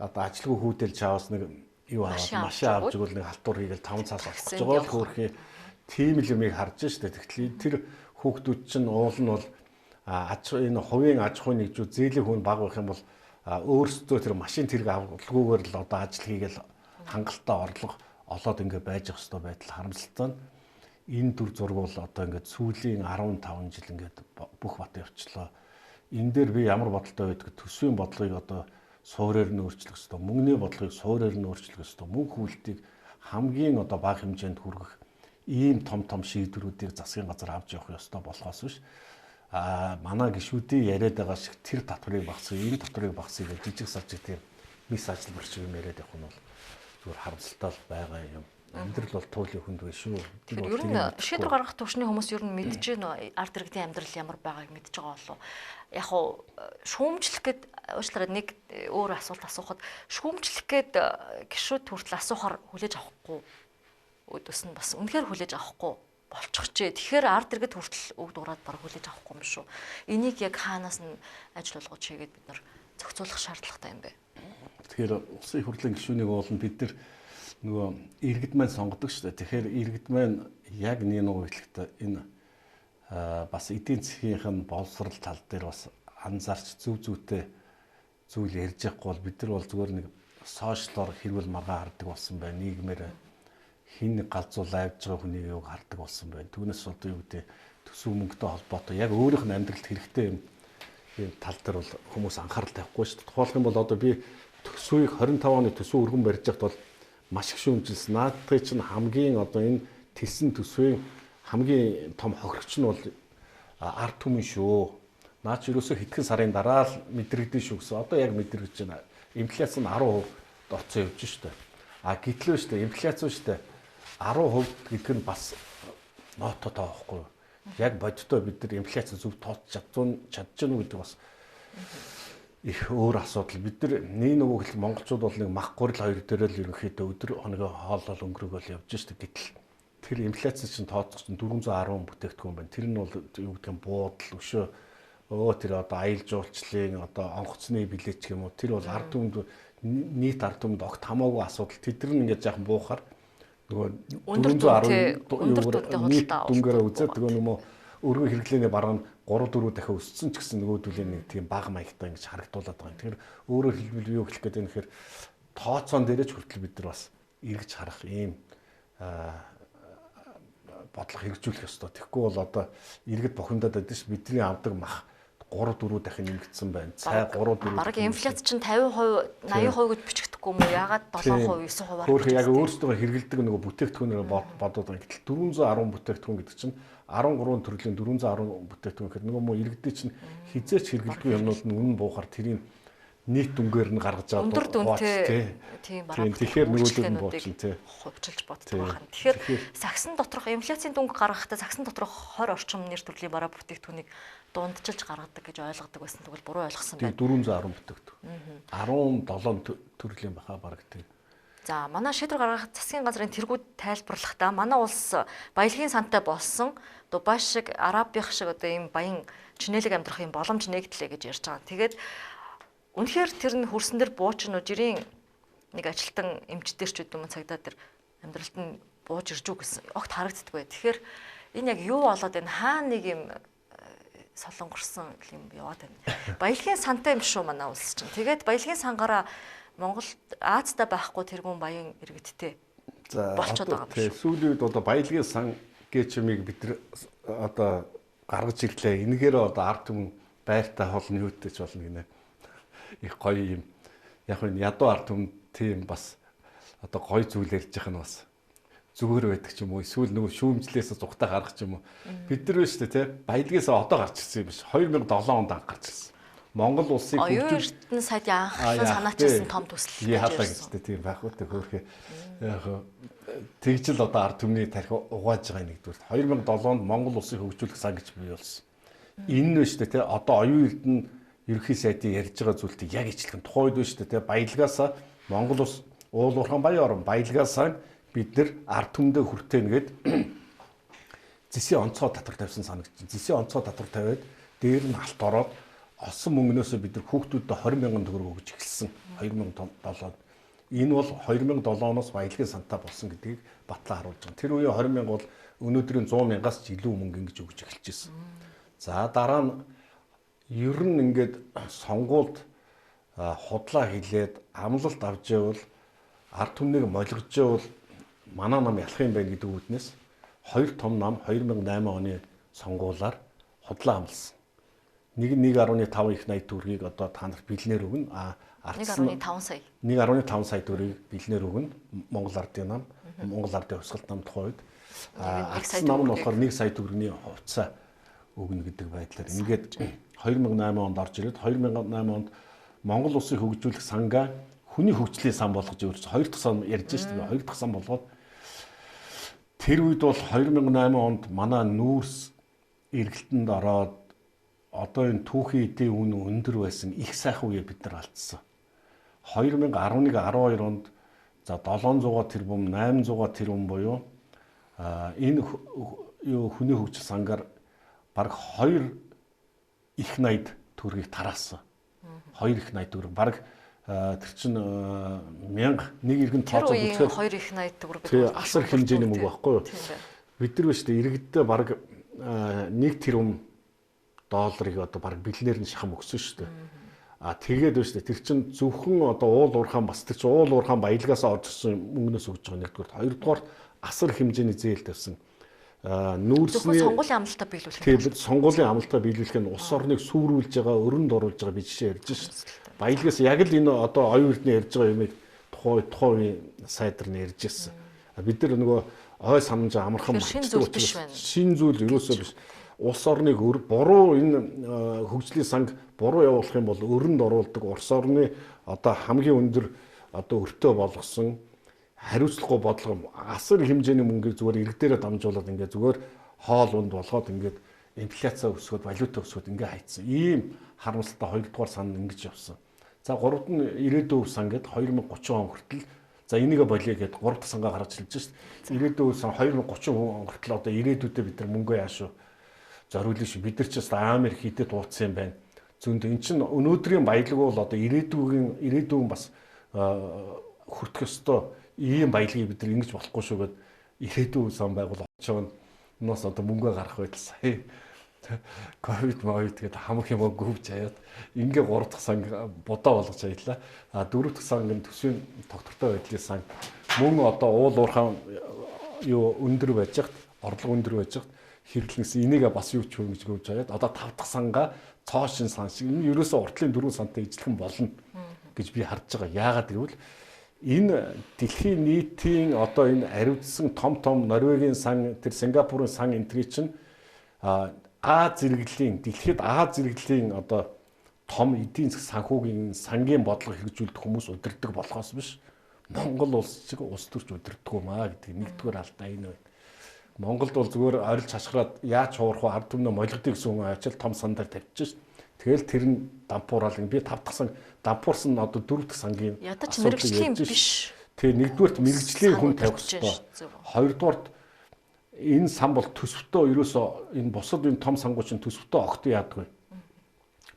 одоо ажилгүй хүүтэл чаавас нэг юу аваад машин авч игэл нэг халтур хийгээл 5 цаас олох гэж байгаа л хөөрхий тийм л юмыг харж штэ. Тэгэхээр тэр хүүхдүүд чинь уул нь бол аж энэ хувийн аж ахуйн нэгжүүд зээлийн хүн баг байх юм бол өөрсдөө тэр машин тэрэг авалгүйгээр л одоо ажил хийгээл хангалттай орлого олоод ингээ байж явах хэрэгтэй байдал харамсалтай нь энэ дүр зураг бол одоо ингээд сүүлийн 15 жил ингээд бүх бат явчлаа. Энэ дээр би ямар бодолтой байдаг төсвийн бодлогыг одоо суурьаар нь өөрчлөх хэрэгтэй, мөнгөний бодлогыг суурьаар нь өөрчлөх хэрэгтэй, мөнгө хүлтийг хамгийн одоо бага хэмжээнд хүргэх ийм том том шийдвэрүүдийг засгийн газар авч явах ёстой болохоос биш манай гишүүдийн яриад байгаа шиг тэр татварыг багасгая, энэ татварыг багасгая гэж жижиг сажиг тийм мис ажилбар шиг юм яриад явах нь бол зүгээр харамсалтай л байгаа юм. Амьдрал бол туйлын хүнд байх шүү. Тэгэхээр ер нь шийдвэр гаргах төвшний хүмүүс ер нь мэдж гин ард иргэдийн амьдрал ямар байгааг мэдж байгаа болов. Яг уу шүүмжлэх гээд уучлаарай нэг өөр асуулт асуухад шүүмжлэх гээд гишүүд хүртэл асуухаар хүлээж авахгүй өдөөс нь бас үнэхээр хүлээж авахгүй болчихжээ. Тэгэхээр ард иргэд хүртэл үг дуурайд баг хүлээж авахгүй юм шүү. Энийг яг хаанаас нь ажил болгож хийгээд бид нар зохицуулах шаардлагатай юм бэ? Тэгэхээр улсын их хурлын гишүүнийг уулна бид нар Нөгөө иргэд маань сонгодог шүү дээ. Тэгэхээр иргэд маань яг нэг нөгөө хэлэхдээ энэ бас эдийн засгийнх нь боловсрал тал дээр бас анзаарч зөв зүйтэй зүйл ярьж явахгүй бол бид нар бол зүгээр нэг сошиалор хэрвэл маргаан хардаг болсон байна. Нийгмээр хин галзуулаа авж байгаа хүний юг хардаг болсон байна. Түүнээс одоо юу гэдэг төсөв мөнгөтэй холбоотой яг өөрийнх нь амьдралд хэрэгтэй юм тал дээр бол хүмүүс анхаарал тавихгүй шүү дээ. Тухайлх юм бол одоо би төсвийг 25 оны төсөв өргөн барьж байхад бол маш их шүүмжилсэн. Наадхыг чинь хамгийн одоо энэ тэсэн төсвийн хамгийн том хохирогч нь бол ард түмэн шүү. Наа чи ерөөсөө хэдхэн сарын дараа л мэдрэгдэн шүү гэсэн. Одоо яг мэдрэгдэж байна. Инфляц нь 10% орцсон явж штэ. А гэтэл штэ инфляц штэ 10% гэдэг нь бас ноото тоо байхгүй юу? Яг бодиттой бид нар инфляц зөв тооцож чадж гэнэ гэдэг бас их өөр асуудал. Бид нар нэг нөгөө хэл монголчууд бол нэг мах гурил хоёр дээр л ерөнхийдөө өдөр хоногоо хоолол өнгөрөөгөл явж штэ. Гэтэл тэр инфляц чинь тооцох чинь 410 бүтээгдэхүүн байна. Тэр нь бол юу гэдэг нь буудал өшөө тэр одоо аялал жуулчлалын одоо онгоцны билет ч юм уу тэр бол ард түмэнд нийт ард түмэнд огт хамаагүй асуудал. Тэд нар ингээд жаахан буухаар нөгөө 410 нийт дүнгээрээ үзээд нөгөө нөмөө өргөн хэрэглээний бараа нь 3 4 дахин өссөн ч гэсэн нөгөөдүүлийн нэг тийм бага маягтай ингэж харагдуулаад байгаа юм. Тэгэхээр өөрөөр хэлбэл юу хэлэх гээд байна гэхээр тооцоон дээрээ ч хүртэл бид нар бас эргэж харах ийм бодлого хэрэгжүүлэх ёстой. Тэгэхгүй бол одоо иргэд бухимдаад байдаг ш бидний авдаг мах 3 4 дахин нэмэгдсэн байна. Цай 3 4 бараг инфляц чинь 50%, 80% гэж бичигдэхгүй юм уу? Яагаад 7%, 9%-аар? Хөөх яг өөрсдөө хэрэгэлдэг нөгөө бүтээгдэхүүнээр бодоод байгаа. Гэтэл 410 бүтээгдэхүүн гэдэг чинь 13 төрлийн 410 бүтээгдэхүүн гэхэд нөгөө мө иргэдийн чинь хизээч хэрэглэдэггүй юмнууд нь үнэн буухаар тэрийг нийт дүнгээр нь гаргаж аваад өндөр дүнтэй тийм бараг. Тэгэхээр нөгөөдөр нь буучин тий. Хувьчилж боддог байна. Тэгэхээр сагсан доторх инфляцийн дүнг гаргахдаа сагсан доторх 20 орчим нэр төрлийн бараа бүтээгдэхүүнийг дундчилж гаргадаг гэж ойлгодог байсан. Тэгвэл буруу ойлгосон байна. 410 бүтээгдэхүүн. 17 төрлийн баха бараг тий. За манай шийдвэр гаргах засгийн газрын тэргүүд тайлбарлахдаа манай улс баялагын сантай болсон Дубай шиг, Арабийнх шиг одоо ийм баян чинээлэг амьдрах юм боломж нэгдлээ гэж ярьж байгаа. Тэгээд үнэхээр тэр нь хөрсөн дээр буучин уу жирийн нэг ажилтан эмчдэр ч гэдэг юм цагдаа дээр амьдралд нь бууж ирж үү гэсэн огт харагддаггүй. Тэгэхээр энэ яг юу болоод энэ хаа нэг юм солонгорсон юм яваад байна. Баялагын сантай юм шүү манай улс чинь. Тэгээд баялагын сангаараа Монгол Аазтай байхгүй тэргүүн баян иргэдтэй болчиход байгаа юм шүү. Сүүлийн үед одоо баялагын сан гэж юмыг бид нар одоо гаргаж ирлээ. Энэгээр одоо ард түмэн байртай хоолны юутэй ч болно гинэ. Их гоё юм. Яг нь ядуу ард түмэн тийм бас одоо гоё зүйл ярьж байгаа нь бас зүгээр байдаг ч юм уу. Эсвэл нөгөө шүүмжлээс зүгтаа гаргах ч юм уу. Бид нар биш үү те баялагаас одоо гарч ирсэн юм биш. 2007 онд анх гарч ирсэн. Монгол улсыг хөгжүүл Эрдэнэ сайдын анхлан санаачилсан том төсөл гэж ярьсан. Гэж тийм байх үү хөөхөө. Яг тэгж л одоо ард түмний тархи угааж байгаа нэгдүгээр. 2007 онд Монгол улсыг хөгжүүлэх сан гэж бий болсон. Энэ нь шүү дээ те одоо оюун эрдэнэ ерөнхий сайдын ярьж байгаа зүйлтэй яг ижилхэн. Тухайн үед шүү дээ те баялагаасаа Монгол улс уул уурхайн баян орон баялагаасаа бид нар ард түмдээ хүртээнэ гэд зэсийн онцгой татвар тавьсан санагдчих. Зэсийн онцгой татвар тавиад дээр нь алт ороод олсон мөнгнөөсөө бид нар хүүхдүүдэд 20 мянган төгрөг өгж эхэлсэн. 2007-д. Энэ бол 2007 оноос баялагын сантаа болсон гэдгийг батлан харуулж байгаа. Тэр үеийн 20 мянга бол өнөөдрийн 100 мянгаас ч илүү мөнгө ингэж өгж эхэлж байсан. За дараа нь ер нь ингээд сонгуульд худлаа хилээд амлалт авч явбал ард түмнийг молгож явбал манай нам ялах юм байна гэдэг үүднээс хоёр том нам 2008 оны сонгуулиар худлаа амласан. Нэг нь 1.5 их 80 төгрөгийг одоо та нарт бэлнээр өгнө. А 1.5 сая. 1.5 сая төгрөгийг бэлнээр өгнө. Монгол ардын нам, Монгол ардын хувьсгалт нам тухайн үед. А ардсан нам нь болохоор 1 сая төгрөгийн хувьцаа өгнө гэдэг байдлаар ингээд 2008 онд орж ирээд 2008 онд Монгол улсыг хөгжүүлэх сангаа хүний хөгжлийн сан болгож өөрчилсөн. Хоёр дахь сан ярьж шүү дээ. Хоёр дахь сан болгоод тэр үед бол 2008 онд манай нүүрс эргэлтэнд ороод одоо энэ түүхийн эдийн үн өндөр байсан их сайхан үеэ бид нар алдсан. 2011 12 онд за 700 тэрбум 800 тэрбум буюу энэ юу хүний хөгжил сангаар бараг 2 их 80 төгрөгийг тараасан. 2 их 80 төгрөг бараг Тэр чинь 1000 нэг иргэн тооцоо бүлэхээр 2 их 80 төгрөг гэдэг асар хэмжээний мөнгө байхгүй юу? Бид нар биш үү иргэддээ бараг 1 тэрбум долларыг одоо бараг бэлнээр нь шахам өгсөн шүү дээ. А тэгээд биш үү тэр чинь зөвхөн одоо уул уурхаан бас тэр чинь уул уурхаан баялагаас орж ирсэн мөнгнөөс өгж байгаа нэгдүгээр. Хоёрдугаар асар хэмжээний зээл тавьсан. Нүүрсний сонгуулийн амлалтаа биелүүлэх нь. Тийм, сонгуулийн амлалтаа биелүүлэх нь улс орныг сүрүүлж байгаа, өрөнд оруулж байгаа би жишээ ярьж шээ. Баялагаас яг л энэ одоо оюун эрдэнэ ярьж байгаа юмыг тухайн үеийн сайдар нь ярьж ирсэн. Бид нар нөгөө ой санамж амархан мартдаг учраас шин зүйл ерөөсөө биш. Улс орныг буруу энэ хөгжлийн санг буруу явуулах юм бол өрөнд оруулдаг улс орны одоо хамгийн өндөр одоо өртөө болгосон хариуцлагагүй бодлого асар хэмжээний мөнгийг зүгээр иргэдээрээ дамжуулаад ингээд зүгээр хоол унд болгоод ингээд инфляцаа өсгөөд валюта өсгөөд ингээд хайцсан. Ийм харамсалтай хоёрдугаар сан ингэж явсан. За гуравд нь ирээдүйн өв сан гээд 2030 он хүртэл за энийгээ болиё гээд гурав дахь сангаа гаргаж ирж шээ. Ирээдүйн өв сан 2030 он хүртэл одоо ирээдүйдээ бид нар мөнгөө яаш вэ? Зориулна шүү. Бид нар ч бас Америк хийдэд дуудсан юм байна. Зөнд эн чинь өнөөдрийн баялаг бол одоо ирээдүйн бас хүртэх ёстой ийм баялагийг бид нар ингэж болохгүй шүү гэд ирээдүйн сан байгуул очооноос одоо мөнгө гарах байтал сая ковид мовид гэдэг хамаг юм гүвж хаяад ингээ гурав дахь санг будаа болгож хаядлаа. А дөрөв дахь санг нь төсвийн тогтвортой байдлын сан мөн одоо уул уурхаан юу өндөр байж хат орлого өндөр байж хат хэрэглэнс энийгээ бас юу ч юм гэж гүвж хаяад одоо тав дахь сангаа цоо шин сан шиг энэ ерөөсөө уртлын дөрвөн сантай ижилхэн болно гэж би харж байгаа. Яагаад гэвэл энэ дэлхийн нийтийн одоо энэ аривдсан том том Норвегийн сан тэр Сингапурын сан энтрий чинь А зэрэглэлийн дэлхийд А зэрэглэлийн одоо том эдийн засаг санхүүгийн сангийн бодлого хэрэгжүүлдэг хүмүүс удирддаг болохоос биш Монгол улс шиг улс төрч удирддаг юм аа гэдэг нэгдүгээр алдаа энэ байна. Монголд бол зүгээр орилж хашгираад яаж хуурах вэ ард түмнээ молигдъё гэсэн хүн ачаал том сандаар тавьчих шин. Тэгэл тэр нь дампуураал би тав дахь сан дампуурсан одоо дөрөв дахь сангийн ядаж мэрэгжлийн биш. Тэгээ нэгдүгээрт мэрэгжлийн хүн тавих ёстой. Хоёрдугаарт энэ сан бол төсөвтөө ерөөсөө энэ бусад энэ том сангуу чинь төсөвтөө огт яадаг вэ?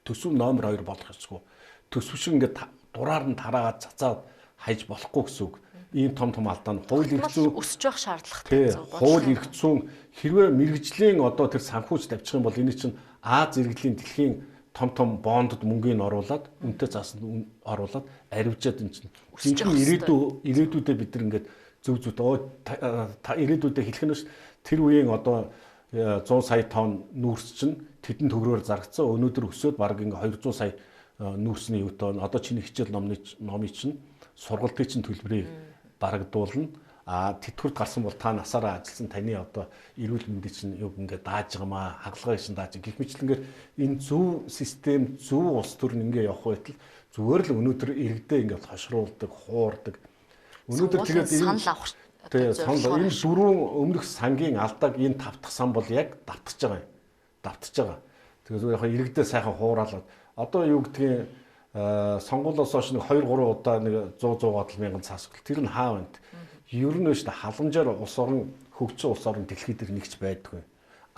Төсөв номер 2 болох ёсгүй. Төсөв шиг ингээд дураар нь тараагаад цацаад хайж болохгүй гэсэн үг. Ийм том том алдаа нь хууль эрх зүйн өсөж явах шаардлагатай зөв. Хууль эрх зүйн хэрвээ мэрэгжлийн одоо тэр санхүүж тавьчих юм бол энэ чинь А зэрэглэлийн дэлхийн том том бондод мөнгийг оруулаад үнэтэй заасанд оруулаад аривжаад энэ чинь жинхэнэ ирээдүйдээ бид нар ингээд зөв зөв ирээдүйдээ хэлэх нь ш тэр үеийн одоо 100 сая тонн нүүрс чинь тэдэн төгрөөр зарагдсан өнөөдөр өсөөд бараг ингээ 200 сая нүүрсний юутай одоо чиний хичээл номын чинь сургалтын чинь төлбөрийг барагдуулна. А тэтгэврт гарсан бол та насаараа ажилласан таны одоо эрүүл мэндийн чинь юг ингээ дааж байгаамаа хагалгаа шин дааж гэх мэтлэнгээр энэ зөв систем зөв улс төр нь ингээ явах байтал зүгээр л өнөөдөр иргэдээ ингээ хошруулдаг, хуурдаг. Өнөөдөр тэгээд энэ санал авах санал энэ дөрвөн өмнөх сангийн алдааг энэ тав дахь сан бол яг давтаж байгаа юм. Давтаж байгаа. Тэгээд зүгээр яг иргэдээ сайхан хууралаад одоо юу гэдгийг сонгуулиос хойш нэг 2 3 удаа нэг 100 100 мянган цаас өгөл. Тэр нь хаа байна? Ер нь шүү дээ халамжаар улс орон хөгжсөн улс орон дэлхий дээр нэгч байдгүй.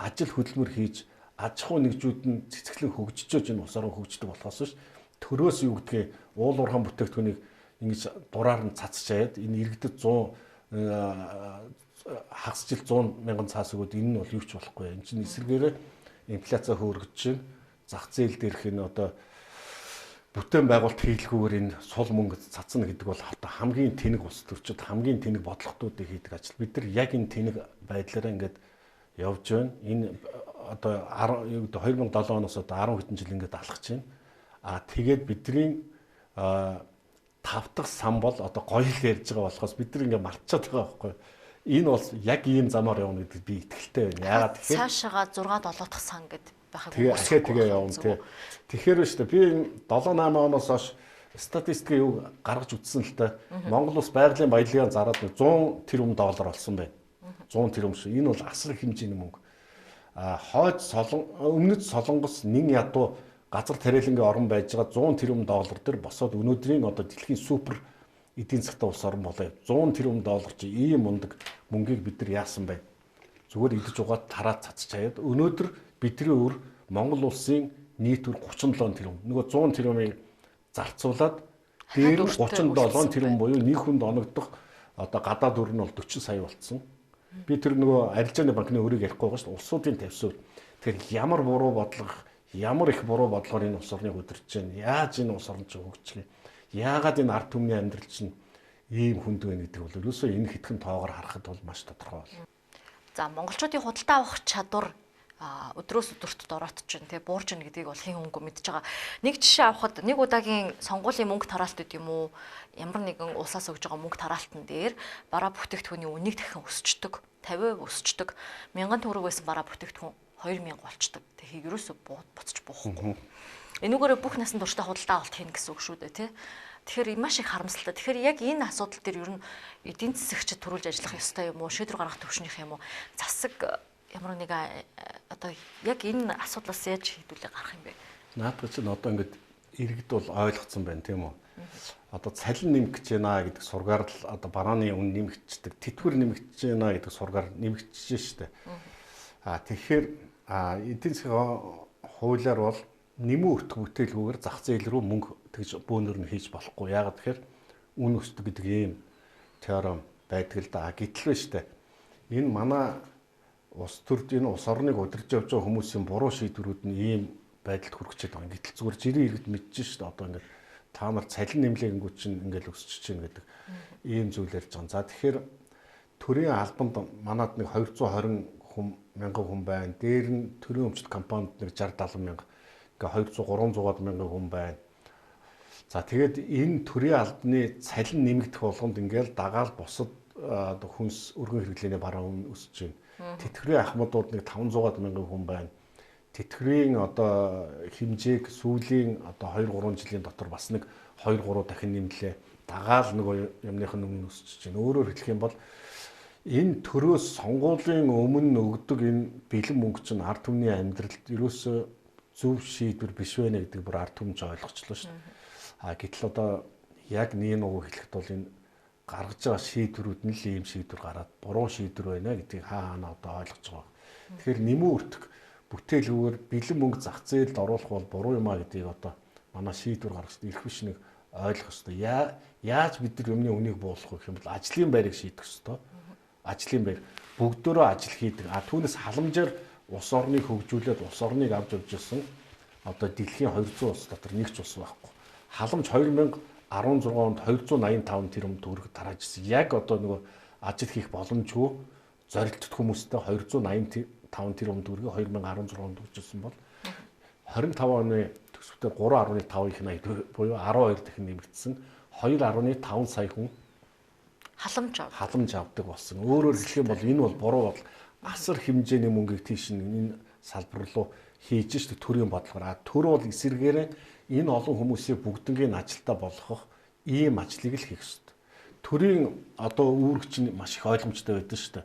Ажил хөдөлмөр хийж аж ахуй нэгжүүд нь цэцгэлэн хөгжиж энэ улс орон хөгждөг болохоос ш төрөөс юу гэдгийг уул уурхайн бүтээгдэхүүнийг ингэж дураар нь цацж хаяад энэ иргэдэд 100 хагас жил 100 мянган цаас өгөөд энэ нь бол юу ч болохгүй. Энэ чинь эсрэгээрээ инфляци хөөргөж чинь зах зээл дээрх энэ одоо бүтээн байгуулалт хийлгүүгээр энэ сул мөнгө цацна гэдэг бол хамгийн тэнэг улс төрчид хамгийн тэнэг бодлоготуудыг хийдэг ажил. Бид нар яг энэ тэнэг байдлаараа ингээд явж байна. Энэ одоо 2007 оноос одоо 10 хэдэн жил ингээд алхаж байна. А тэгээд бидний тав дахь сан бол одоо гоё л ярьж байгаа болохоос бид нар ингээд мартчихад байгаа байхгүй. Энэ бол яг ийм замаар явна гэдэгт би итгэлтэй байна. Яагаад тэгэхээр цаашаага 6 7 дахь сан гэдэг байхыг тэгээ явна тий. Тэгэхээр шүү дээ би 7 8 оноос хойш статистикийн юу гаргаж үтсэн л та. Монгол улс байгалийн баялагын зараад 100 тэрбум доллар олсон байна. 100 тэрбум шүү. Энэ бол асар хэмжээний мөнгө. А хойд солон өмнөд Солонгос нэн ядуу газар тариалангийн орон байж байгаа 100 тэрбум доллар дээр босоод өнөөдрийн одоо дэлхийн супер эдийн засгтай улс орон болоо. 100 тэрбум доллар чи ийм мундаг мөнгийг бид нар яасан бэ? Зүгээр идэж угаад тараад цацж хаяад өнөөдөр бидний өр Монгол улсын нийт өр 37 тэрбум. Нөгөө 100 тэрбумыг зарцуулаад Дээр нь 37 тэрбум буюу нэг хүнд оногдох одоо гадаад өр нь бол 40 сая болцсон. Би тэр нөгөө арилжааны банкны өрийг ярихгүй байгаа шүү дээ. Улсуудын тавьсуур. Тэгэхээр ямар буруу бодлого, ямар их буруу бодлогоор энэ улс орныг удирдах чинь, яаж энэ улс орн чинь хөгжих юм? Яагаад энэ ард түмний амьдрал чинь ийм хүнд байна гэдэг бол ерөөсөө энэ хэдхэн тоогоор харахад бол маш тодорхой байна. За, монголчуудын худалдаа авах чадвар өдрөөс өдөрт дороотж чинь тий буурж гин гэдгийг бол хэн хүнгүй мэдж байгаа. Нэг жишээ авахад нэг удаагийн сонгуулийн мөнгө тараалт гэдэг юм уу, ямар нэгэн улсаас өгж байгаа мөнгө тараалтан дээр бараа бүтээгдэхүүний үнийг дахин өсчдөг. 50% өсчдөг. 1000 төгрөг байсан бараа бүтээгдэхүүн 2000 болчдөг. Тэгэхээр ерөөсөө буцаж буухгүй. Энүүгээрээ бүх насан туршдаа худалдаа авалт хийнэ гэсэн үг шүү дээ тий. Тэгэхээр маш их харамсалтай. Тэгэхээр яг энэ асуудал дээр ер нь эдийн засагчид төрүүлж ажиллах ёстой юм уу? Шийдвэр гаргах төвшнийх юм уу? Засаг ямар нэг одоо яг энэ асуудлаас яаж хэдүүлээ гарах юм бэ? Наадах чинь одоо ингээд иргэд бол ойлгоцсон байна тийм үү? Одоо цалин нэмэх гэж байна гэдэг сургаар л одоо барааны үн нэмэгдчихдэг, тэтгэвэр нэмэгдэж байна гэдэг сургаар нэмэгдчихэж штэ. Тэгэхээр эдийн засгийн хуулиар бол нэмэн өртөг бүтээлгүйгээр зах зээл рүү мөнгө тэгж бөөнөр нь хийж болохгүй. Яагаад тэгэхээр үн өсдөг гэдэг ийм теорем байдаг л да. Гэтэл вэ штэ. Энэ манай улс төрд энэ улс орныг удирж явж байгаа хүмүүсийн буруу шийдвэрүүд нь ийм байдалд хүрчээд байгаа. Гэтэл зүгээр жирийн иргэд мэдэж штэ. Одоо ингээд та нар цалин нэмлээ гингүүд чинь ингээд өсөж чинь гэдэг ийм зүйл ярьж байгаа. За тэгэхээр төрийн албанд манад нэг 220 хүн мянган хүн байна. Дээр нь төрийн өмчт компанид нэг 60 70 мянга ингээ 200 300-аад мянган хүн байна. За тэгээд энэ төрийн албаны цалин нэмэгдэх болгонд ингээл дагаал бусад хүнс өргөн хэрэглээний бараа өсөж байна. Тэтгэврийн ахмадууд нэг 500-аад мянган хүн байна. Тэтгэврийн одоо хэмжээг сүүлийн одоо 2 3 жилийн дотор бас нэг 2 3 дахин нэмлээ. Дагаал нөгөө юмных нь өмнө өсөж байна. Өөрөөр хэлэх юм бол энэ төрөөс сонгуулийн өмнө өгдөг энэ бэлэн мөнгө чинь ард түмний амьдралд ерөөсөө зөв шийдвэр биш вэ гэдэг бүр ард түмж ойлгочлоо шүү дээ. А гэтэл одоо яг нэг нүгөө хэлэхэд бол энэ гаргаж байгаа шийдвэрүүд нь л ийм шийдвэр гараад буруу шийдвэр байна гэдгийг хаа хаана одоо ойлгож байгаа. Тэгэхээр нэмэн өртөг бүтээлгүйгээр бэлэн мөнгө зах зээлд оруулах бол буруу юм а гэдгийг одоо манай шийдвэр гаргах ирэх биш нэг ойлгох ёстой. Яаж бид нар юмны үнийг буулгах вэ гэх юм бол ажлын байрыг шийдэх ёстой. Ажлын байр бүгдөө ажил хийдэг. А түүнээс халамжаар улс орныг хөгжүүлээд улс орныг авч явж исэн одоо дэлхийн 200 улс дотор нэг ч улс байхгүй. Халамж 2016 онд 285 тэрбум төгрөг тарааж ирсэн. Яг одоо нөгөө ажил хийх боломжгүй зорилттой хүмүүстэй 285 тэрбум төгрөгийг 2016 онд өгч ирсэн бол 25 оны төсөвтөр 3.5 их 80 буюу 12 дахин нэмэгдсэн. 2.5 сая хүн халамж авдаг болсон. Өөрөөр хэлэх юм бол энэ бол буруу бодол. Асар хэмжээний мөнгийг тийш энэ салбар руу хийж штэ төрийн бодлогоор. А төр бол эсэргээрээ энэ олон хүмүүсийг бүгднгийн ажилтаа болгох ийм ажлыг л хийх ёстой. Төрийн одоо үүрэг чинь маш их ойлгомжтой байдаг штэ.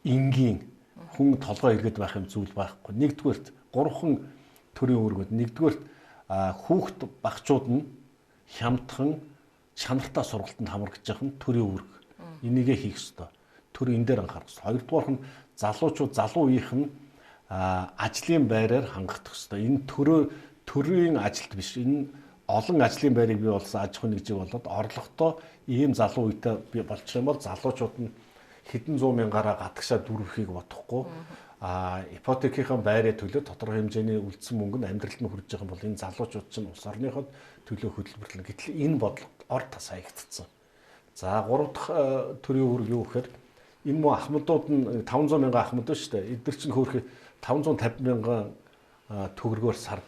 Энгийн хүн толгой эргээд байх юм зүйл байхгүй. Нэгдүгээрт гурван төрийн үүргүүд. Нэгдүгээрт хүүхд багчууд нь хямдхан чанартай сургалтанд хамрагдаж явах нь төрийн үүрэг. Энийгээ хийх ёстой. Төр энэ дээр анхаарах ёстой. Хоёрдугаарх нь залуучууд залуу үеийнх нь ажлын байраар хангах ёстой. Энэ төрийн ажилт биш. Энэ олон ажлын байрыг бий болсон аж ахуйн нэгжийг болоод орлоготой ийм залуу үедээ бий болчих юм бол залуучууд нь хэдэн зуун мянгаараа гадагшаа дүүргэхийг бодохгүй ипотекийн байраа төлөө тодорхой хэмжээний үлдсэн мөнгө нь амьдралд нь хүрж байгаа юм бол энэ залуучууд чинь улс орныхоо төлөө хөдөлмөрлөнө. Гэтэл энэ бодлого ор тас хаягдцсан. За гурав дахь төрийн үүрэг юу гэхээр энэ муу ахмадууд нь 500 мянган ахмад шүү дээ. Эдгээр чинь хөөрхи 550 мянган төгрөгөөр сард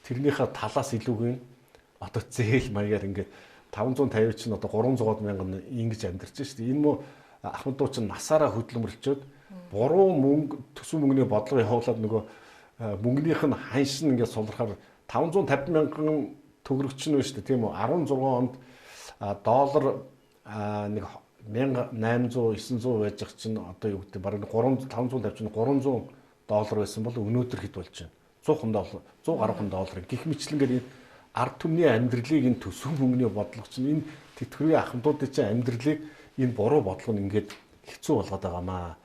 тэрнийхээ талаас илүүгийн одоо зээл маягаар ингээд 550 чинь одоо 300 мянган ингэж амьдарч шүү дээ. Энэ муу ахмадууд чинь насаараа хөдөлмөрлчөөд буруу мөнгө төсөв мөнгөний бодлого явуулаад нөгөө мөнгөнийх нь ханшин ингээд сулрахаар 550 мянган төгрөг чинь байна шүү дээ, тийм үү? 16 онд доллар нэг 1800 900 байж байгаа чинь одоо юу гэдэг бараг 3 550 чинь 300 доллар байсан бол өнөөдөр хэд болж байна? 100 доллар 100 гаруй доллар гих мэтлэнгээр энэ ард түмний амьдралыг энэ төсөв мөнгөний бодлого чинь энэ тэтгэврийн ахмадуудын чинь амьдралыг энэ буруу бодлого нь ингээд хэцүү болгоод байгаамаа.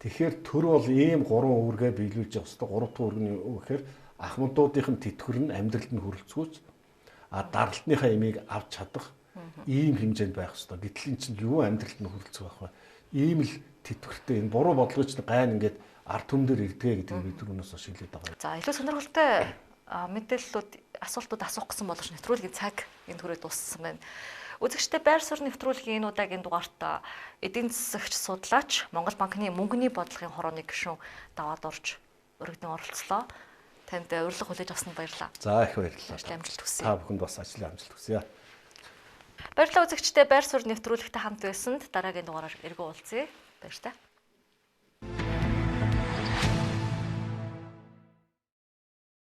Тэгэхээр төр бол ийм гурван үүргээ биелүүлж явах хэрэгтэй. Гурав дахь үүрэг нь юу гэхээр ахмадуудын тэтгэвэр нь амьдралд нь хүрэлцгүүч а даралтныхаа имийг авч чадах. Ийм хэмжээнд байх ёстой. Гэтэл эн чинь юу амьдралд нь хүрэлцэх байх вэ? Ийм л тэтгэвртэй энэ буруу бодлогын чинь гайн ингээд ард түмэн дээр ирдгээ гэдгийг бид түрүүнээс хойш хэлээд байгаа. За илүү сонирхолтой мэдээллүүд асуултууд асуух гэсэн боловч нэвтрүүлгийн цаг энэ түрээ дууссан байна. Үзэгчдээ байр суурь нэвтрүүлгийн энэ удаагийн дугаартаа эдийн засагч судлаач Монгол банкны мөнгөний бодлогын хорооны гишүүн даваад орж өргөдөн оролцлоо. Танд урилга хүлээж авсанд баярлалаа. За их баярлалаа. Ажлын амжилт хүсье. Та бүхэнд бас ажлын амжилт хүсье. Баярлалаа үзэгчдээ байр суурь нэвтрүүлэгтэй хамт байсанд дараагийн дугаараар эргэн уулзъя. Баяртай.